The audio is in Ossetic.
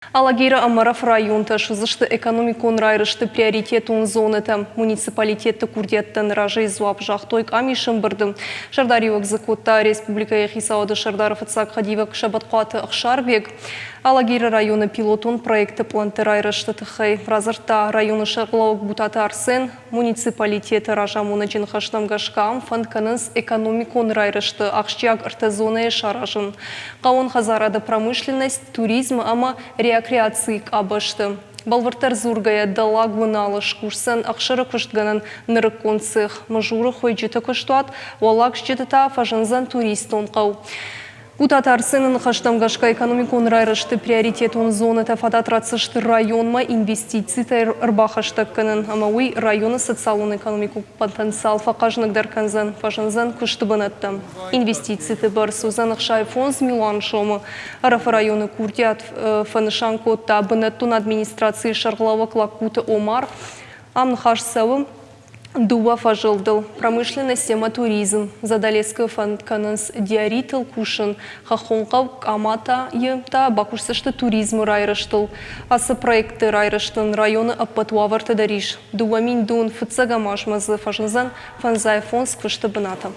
Алагиры ӕмӕ Ӕрӕфы районтӕ суыдзысты экономикон райрӕзты приоритетон зонӕтӕ. Муниципалитетты курдиӕттӕн разӕй дзуапп загътой къамисы ӕмбырды. Сӕрдариуӕг дзы кодта республикӕйы хицауады сӕрдары фыццаг хӕдивӕг Сӕбӕтхъуаты Ӕхсарбег. Алагиры районы пилотон проекты пълӕнтты райрӕзты тыххӕй радзырдта районы сӕргълӕууӕг Бутаты Арсен. Муниципалитеты разамонӕджы ныхӕстӕм гӕсгӕ ам фӕнд кӕнынц экономикон райрӕзты ахсджиаг ӕртӕ зонӕйы саразын. Хъӕууон хӕдзарады промышленность, туризм ӕмӕ рекреацийы къабӕзты. Бӕлвырддӕр дзургӕйӕ, Дӕллаг Уыналы скусдзӕн ӕхсыры куыстгӕнӕн нырыккон цех, Мызуры хуыйджыты куыстуат, Уӕллаг Зджыды та фӕзындзӕн туристон хъӕу. Бутаты Арсены ныхӕстӕм гӕсгӕ экономикон райрӕзты приоритетон зонӕтӕ фадат ратдзысты районмӕ инвестицитӕ ӕрбахӕстӕг кӕнын ӕмӕ уый районы социалон-экономикон потенциал фӕхъӕзныгдӕр кӕндзӕн, фӕзындзӕн куысты бынӕттӕ. Инвестициты бӕрц уыдзӕн 65 милуан сомы. Ӕрӕфы районы курдиат фӕнысан кодта бынӕттон администрацийы сӕргълӕууӕг Лагкуты Омар. Ам ныхас цӕуы дыууӕ фӕзылдыл промышленность ӕмӕ туризм. Задӕлескы фӕнд кӕнынц диаритыл кусын, хӕххон хъӕу Къаматайы та бакусдзысты туризмы райрӕзтыл. Ацы проектты райрӕзтӕн районы ӕппӕт уавӕртӕ дӕр ис. 2005 фыццӕгӕм азмӕ дзы фӕзындзӕн фӕндзай фондз куысты бынаты.